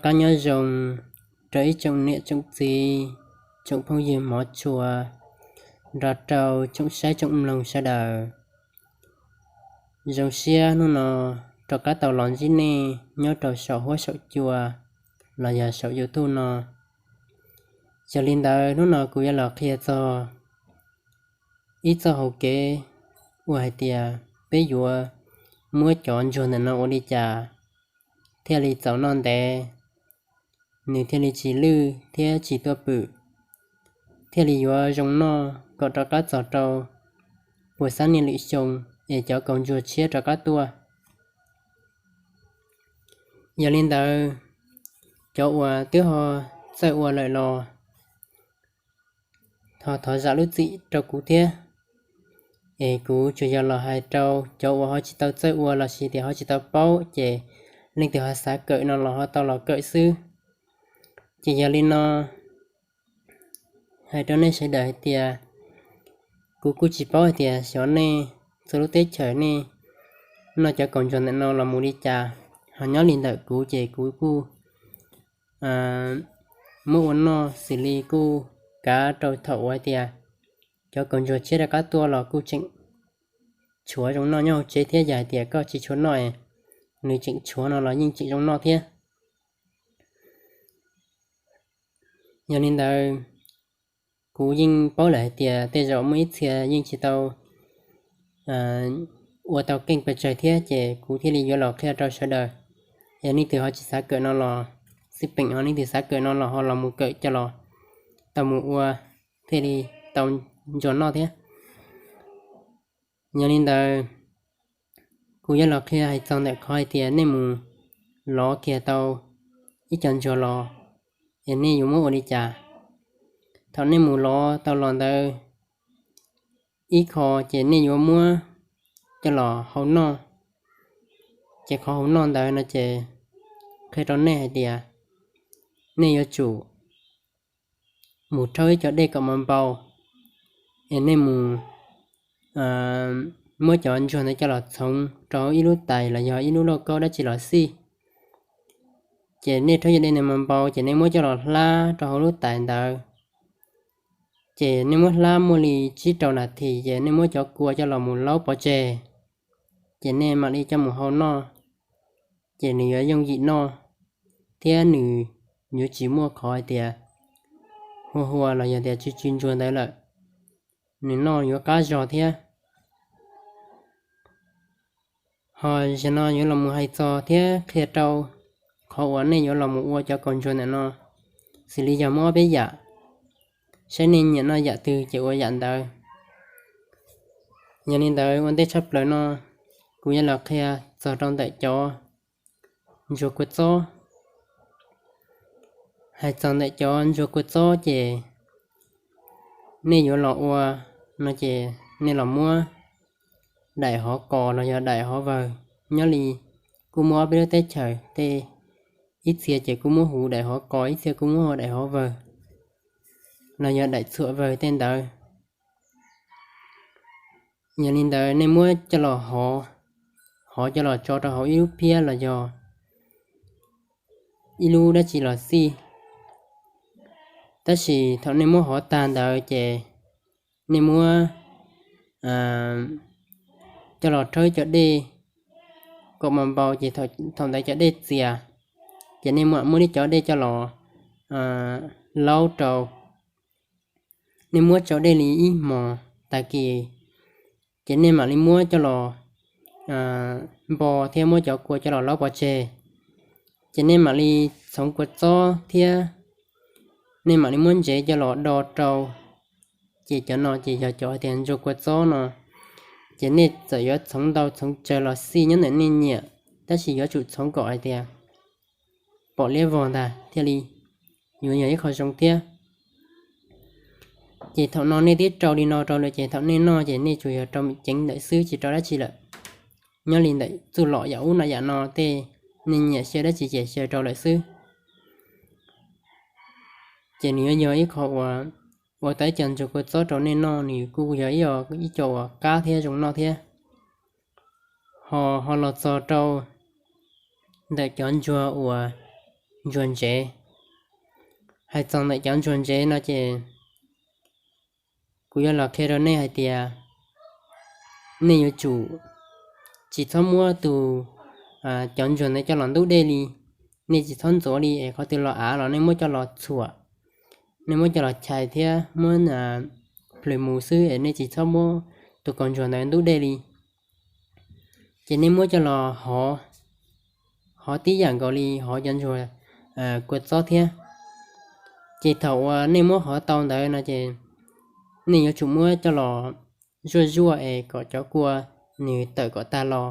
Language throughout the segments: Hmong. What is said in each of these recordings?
Qab nyob zoo rau ib tsoom niam tsoom txiv, tsoom phooj ywg hmov tshua, nrog rau tsoom saib tsoom mloog sawv daws. Zoo siab hnub no rov qab tau los ntsib nej nyob rau saum huab saum cua los yog saum YouTube no. Yog li ntawd hnub no kuv yuav los qhia txog ib txoj hauv kev uas hais tias peb yuav muab cov ntsuag ntawm no ua li cas thiaj li txaus noj ntev, nws thiaj li tsis lwj thiab tsis tuaj pwm, thiaj li yuav zoo noj kom rov qab txog rau puas xab niaj lwm xyoo es cov kaus ntsuag tshiab rov qab tuaj. Yog li ntawd, cov uas twb ho txawj ua lawm los thov, thov zam lub txim rau kuv thiab. Es kuv tsuas yog los hais rau cov uas ho tsis tau txawj ua lossis tias ho tsis tau paub ces leej twg ho xav kawm no los ho tau los kawm xwb. Ces yog li no, hais rau nej sawv daws hais tias kuv kuj tsis paub hais tias xyov nej txhua lub teb chaws nej noj cov kaus ntsuag ntawm no los mus li cas, ho nyob li ntawm kuv ces kuv kuj muab ua noj xws li kuj kav rau thaum uas hais tias cov kaus ntsuag tshiab rov qab tuaj los kuj tseem tshuav zoo noj nyob hauv tsev thiab. Yog hais tias koj tsis tshua noj, nws tseem tshuav no los yeej tseem zoo noj thiab. Yog li ntawd, kuv yeej paub lawm hais tias tej zaum muaj ib txhia yeej tsis tau ua tau keej pes tsawg thiab, ces kuv thiaj li yuav los qhia rau sawv daws. Yog leej twg ho tsis xav kawm no los xij peem, ho leej twg xav kawm no los ho los mus kawm coj los tau mus ua thiaj li tau ntsuag noj thiab. Yog li ntawd, kuv yuav los qhia hais txog ntawm qhov hais tias nej mus lov kiag tau ib co ntsuag los es nej yuav muab ua li cas. Thaum nej mus lov tau los ntawd ib qho ces nej yuav muab coj los hau noj. Ces qhov hau noj ntawd no ces qhia rau nej hais tias nej yuav tsum mus rhaub ib co dej kom npau, es nej mus muab cov ntsuag ntawd coj los txhoov rau hauv ib lub tais los yog ib lub lauj kaub dab tsi los xij. Ces nej rhaub cov dej ntawd npau npau ces nej muab coj los hlab rau hauv lub tais ntawd. Ces nej muab hlab muaj li tsib rau nas this ces nej muab cov kua coj los mus laub pov tseg. Ces nej mam li coj mus hau noj, ces nws yuav yooj yim noj, thiab nws yuav tsis muaj qhov hais tias hua hua los yog tias tsw tsw ntsuag ntawd lawm. Nws noj yuav qab zog thiab. Ho zaum no yuav los mus hais txog thiab qhia rau qhov uas nej yuav los mus ua cov kaus ntsuag ntawm no, xws li yog muaj ob peb yam, saib nej nyiam noj yam twg ces ua yam ntawd. Yog li ntawd ua ntej tshaj plaws no kuv yuav los qhia txog rau ntawm cov ntsuag kua txob. Hais txog ntawm cov ntsuag kua txob ces nej yuav los ua no ces nej los muab daim hov kos los yog daim hov vawg. Nyob li kuj muaj ob peb lub teb chaws tej, ib txhia ces kuj muab hu daim hov kos, ib txhia kuj muab hu daim hov vawg los yog daim txhuam vawg tej ntawd. Yog li ntawd nej muab coj los hov, hov coj los tso rau hauv ib lub phiab los yog ib lub dab tsi los xij. Tab sis thaum nej muab hov tag ntawd ces nej muab coj los rhaub ib co dej kom npau npau ces thaum ntawd cov dej txias, ces nej mam muab li cov dej coj los laub rau. Nej muab tsau dej li ib hmos tag kis, ces nej mam li muab coj los npo thiab muab cov kua coj los laub pov tseg. Ces nej mam li txhoov kua txob thiab nej mam li muab ntsev coj los do rau. Ces cov no ces yog cov hais tias ntsuag kua txob no, ces nej txawm yuav txhoov ntau txhoov tsawg los xij nyob ntawm nej nyiam, tab sis yuav tsum txhoov kom hais tias pom liab vog ntag thiaj li yuav yog ib qho zoo thiab. Ces thaum no nej twb rau li no rau lawm ces thaum nej noj ces nej tsuas yog rau mem ceev ntawm xwb tsis rau dab tsi lawm. Nyob li ntawm txuj lom yam ub no yam no tej, nej nyiam xyaw dab tsi ces xyaw rau lawm xwb. Ces nws yuav yog ib qho uas ua tau ib co ntsuag kua txob rau nej noj, nws kuj yog ib co uas qab thiab zoo noj thiab. Ho, ho los txog rau ntawm cov ntsuag uas ntsuag ntsev. Hais txog ntawm cov ntsuag ntsev no ces kuv yuav los qhia rau nej hais tias nej yuav tsum tsis txhob muab tus, cov ntsuag ntawd coj los ntub dej li. Nej tsis txhob ntxuav li es qhov twg los av los nej muab coj los txhuam, nej muab coj los chais thiab muab plhws mus xwb es nej tsis txhob muab tus kaus ntsuag ntawd ntub dej li. Ces nej muab coj los hov, hov tib yam nkaus li hov cov ntsuag kua txob thiab. Ces thaum uas nej muab hov tau ntawd no ces nej yuav tsum muab coj los zuaj zuaj es kom cov kua nws tawm kom tag los.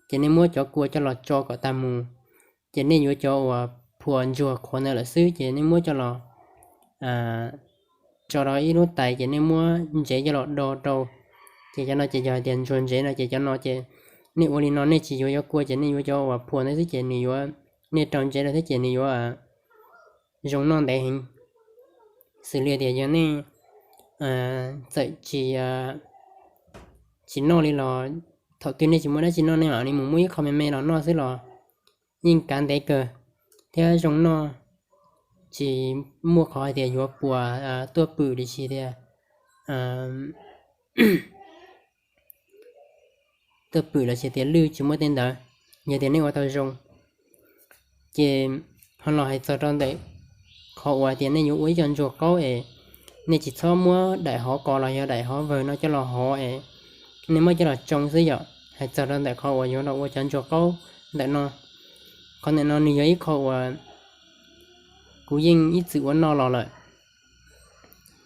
Ces nej muab cov kua coj los tso kom tag mus. Ces nej yuav cov uas phua ntsuag qhuav ntawd lawm xwb ces nej muab coj los tso rau ib lub tais ces nej muab ntsev coj los do rau. Ces cov no ces yog hais tias ntsuag ntsev no ces cov no ces nej ua li no nej tsis yuav cov kua ces nej yuav cov uas phua ntawd xwb ces nws yuav, nej rau ntsev rau thiab ces nws yuav zoo noj ntev heev. Xws li tias yog nej txawm tsis, tsis noj li los thaum twg nej tsis muaj dab tsi noj nej mam li mus muab ib qho me me los noj xwb los yeej kav ntev kawg thiab zoo noj, tsis muaj qhov hais tias yuav puas tuaj pwm los sis tias tuaj pwm los sis tias lwj, tsis muaj tej ntawd, yog tias nej ua tau zoo. Ces ho los hais txog rau ntawm qhov uas tias nej yuav ua ib co ntsuag qaub es nej tsis txhob muab daim hov qos los yog daim hov vawg no coj los hov es nej muab coj los tsoo xwb yom. Hais txog rau ntawm qhov uas yuav los ua cov ntsuag qaub ntawm no, qhov ntawm no nws yog ib qho uas kuv yeej ib txwm ua noj los lawm.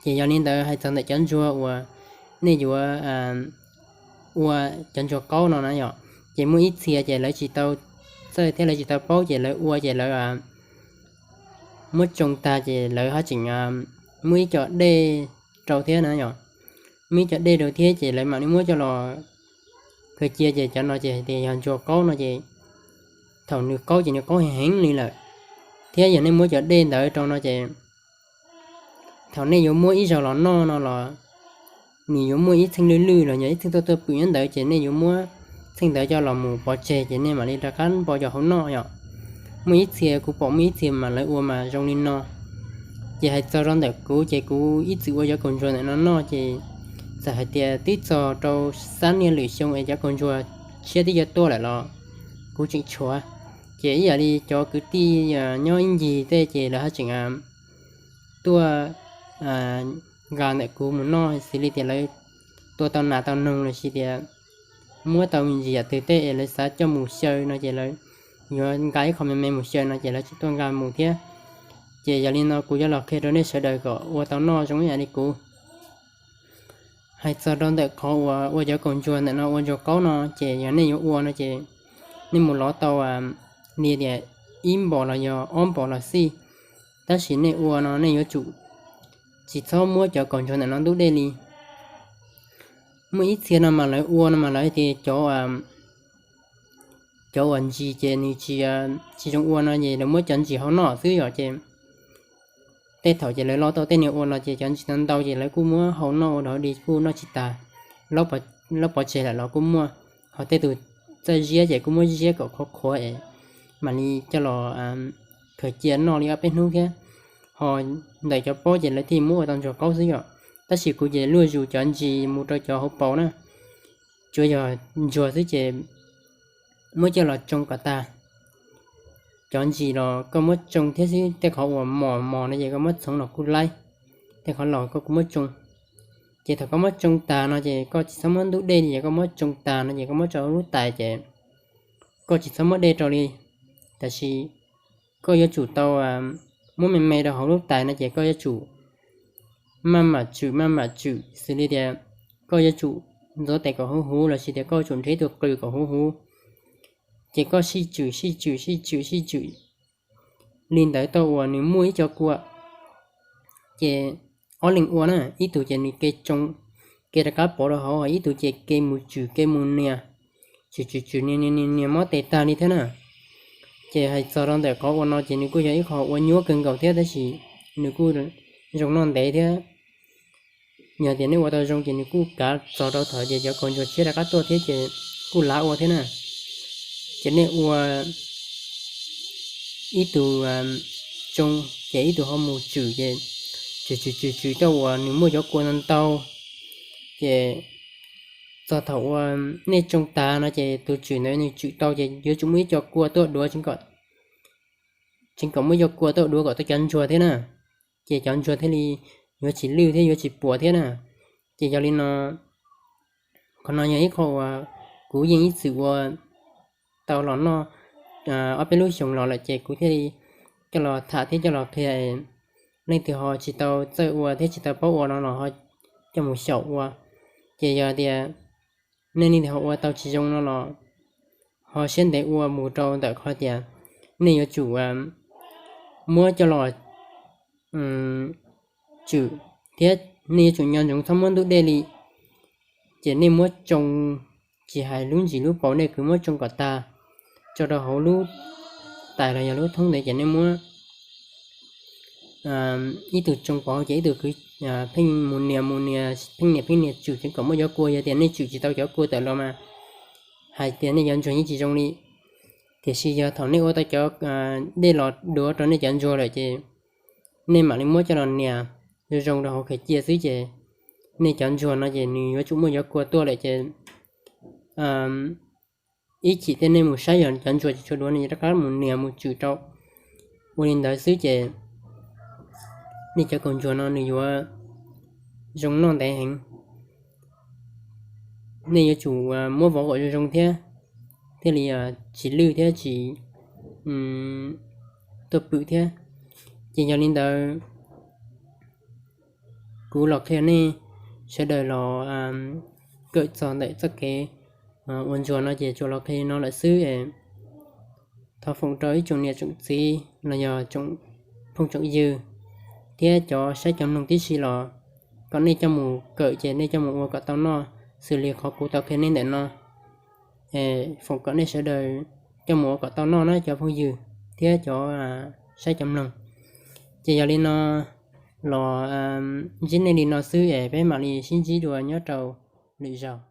Ces yog li ntawd hais txog ntawm cov ntsuag uas nej yuav ua cov ntsuag qaub no na yom, ces muaj ib txhia ces lawv tsis tau txawj thiab lawv tsis tau paub ces lawv ua ces lawv muab tsoo tag ces lawv haj tseem muab ib co dej rau thiab na yom. Muab ib co dej rau thiab ces lawv mam li muab coj los khaws cia ces cov no ces hais tias yog ntsuag qaub no ces thaum nws qaub ces nws qaub heev heev li lawm. Thiab yog nej muab cov dej ntawd rau no ces thaum nej yuav muab ib zaug los noj no los nws yuav muaj ib txheej lwj lwj los yog ib txheej tuaj tuaj pwm nyob ntawd ces nej yuav muab txheej ntawd coj los mus pov tseg ces nej mam li rov qab npo cov hauv noj yom. Muaj ib txhia kuv pom muaj ib txhia mas lawv ua mas zoo li no. Ces hais txog rau ntawm kuv ces kuv ib txwm ua cov kaus ntsuag ntawm no noj ces txawm hais tias twb txog rau xab niaj lwm xyoo es cov kaus ntsuag tshiab twb yuav tuaj lawm los kuv tseem tshuav. Ces ib yam li cov kwv tij nyob ib ncig tej ces lawv haj tseem tuaj nqa ntawm kuv mus noj xws li tias lawv tua tau nas tau noog los sis tias muab tau me ntsis yam twg tej es lawv xav coj mus xyaw no ces lawv yuav nqa ib qho me me mus xyaw no ces lawv tseem tuaj nqa mus thiab. Ces yog li no kuv yuav los qhia rau nej sawv daws kom ua tau noj zoo ib yam li kuv. Hais txog rau ntawm qhov uas ua cov kaus ntsuag ntawm no ua ntsuag qaub no ces yog nej yuav ua no ces nej mus lov tau li tias ib npaus los yog ob npaus los xij. Tab sis nej ua no nej yuav tsum tsis txhob muab cov kaus ntsuag ntawm no ntub dej li. Muaj ib txhia no mas lawv ua no mas lawv tias cov, cov uas ntsis ces nws tsis, tsis zoo ua no ces lawv muab cov ntsis hau noj xwb yom ces tej thaum ces lawv lov tau tej niag ua los ces cov ntsis ntau ntau ces lawv kuj muab hau noj ua dog dig kuj noj tsis tas, lawv pov tseg lawm los kuj muaj. Ho tej tus txawj ziab ces kuj muab ziab kom qhuav qhuav es mam li coj los khaws cia noj li ob peb hnub thiab. Ho ntawm cov paub ces lawv thiaj muab ua tau ntsuag qaub xwb yom. Tab sis kuv ces luaj zus cov ntsis mus rau cov hauv paus na, tsuas yog ntsuag xwb ces muab coj los tsoo kom tag. Cov ntsis los koj muab tsoo thiab xwb, tej qhov uas mos mos no ces koj muab txhoov los kuj laib, tej qhov laus koj kuj muab tsoo. Ces thaum koj muab tsoo tas no ces koj tsis txhob muab ntub dej li, ces koj muab tsoo tas no ces koj muab tso hauv lub tais ces koj tsis txhob muab dej rau li. Tab sis koj yuav tsum tau muab me me rau hauv lub tais no ces koj yuav tsum maj mam tswm maj mam tswm xws li tias koj yuav tsum ntxuav tes kom huv huv los sis tias koj yuav tsum nrhiav tus qws kom huv huv. Ces koj sij tswm sij tswm sij tswm sij tswm li ntawd tau uas nws muaj ib co kua. Ces ob leeg ua na, ib tug ces nws ke tsoo, ke rov qab pov rau hauv, ib tug ces ke mus tswm ke mus nias, tswm tswm tswm nias nias nias mob tes tag li thiab na. Ces hais txog rau ntawm qhov ua no ces nws kuj yog ib qho ua nyuaj kawg nkaus thiab tab sis nws kuj zoo noj ntev thiab. Yog tias nej ua tau zoo ces nws kuj kav txog rau thaum ces cov kaus ntsuag tshiab rov qab tuaj thiab ces kuj lav ua thiab na. Ces nej ua ib tug tsoo, ces ib tug ho mus tswm, ces tswm tswm tswm tswm rau uas nws muaj cov kua ntau ntau. Ces txog thaum uas nej tsoo tas no ces tus tswm ntawd nws tswm tau ces yuav tsum muaj ib co kua tuaj duav, tseev kom muaj ib co kua tuaj duav kom tau cov ntsuag thiab na. Ces cov ntsuag thiaj li yuav tsis lwj thiab yuav tsis puas thiab na. Ces yog li no, qhov no yog ib qho uas kuv yeej ib txwm ua tau los noj ob peb lub xyoos los lawm, ces kuv thiaj li coj los tham thiab coj los qhia. Leej twg ho tsis tau txawj ua thiab tsis tau paub ua no los ho coj mus xyaum ua. Ces yog tias nej leej twg ho ua tau tsis zoo no los ho siab ntev ua mus rau ntawm qhov tias nej yuav tsum muab coj los tswm thiab nej yuav tsum nco ntsoov txhob muab ntub dej li. Ces nej muab tsoo, tsis hais lub ntsis lub paus nej kwv muab tsoo kom tag, tso rau hauv lub tais los yog lub thoob ntawd, ces nej muab ib tug tsoo pov hauv ces ib tug kwv pheej mus nias mus nias, pheej nias pheej nias tswm tseev kom muaj cov kua. Yog tias nej tswm tsis tau cov kua tawm los mas hais tias nej cov ntsuag yeej tsis zoo li. Tiam sis yog thaum nej ua tau cov dej los duav rau nej cov ntsuag lawm ces nej mam li muab coj los nias zoo zoo rau hauv khaws cia xwb ces nej cov ntsuag no ces nws yuav tsum muaj cov kua tuaj lawm ces ib chim thiab nej mus saib yog cov ntsuag tsis tshua duav nej rov qab mus nias mus tswm rau. Ua li ntawd xwb ces nej cov kaus ntsuag no nws yuav zoo noj ntev heev. Nej yuav tsum muab vov kom zoo zoo thiab, thiaj li tsis lwj thiab tsis tuaj pwm thiab. Ces yog li ntawd kuv los qhia nej sawv daws los kawm txog ntawm txoj kev ua ntsuag no ces tsuas los qhia li no lawm xwb. Thov foom rau ib tsoom niam tsoom txiv los yog tsoom phooj tsoom ywg thiab cov saib cov mloog tib si los kom nej coj mus kawm ces nej coj mus ua kom tau noj xws li qhov kuv tau qhia nej ntawm no. Foom kom nej sawv daws coj mus ua kom tau noj na cov phooj ywg thiab cov saib cov mloog. Ces yog li no los ntsib nej li no xwb es peb mam li sib ntsib dua nyob rau lwm zaus.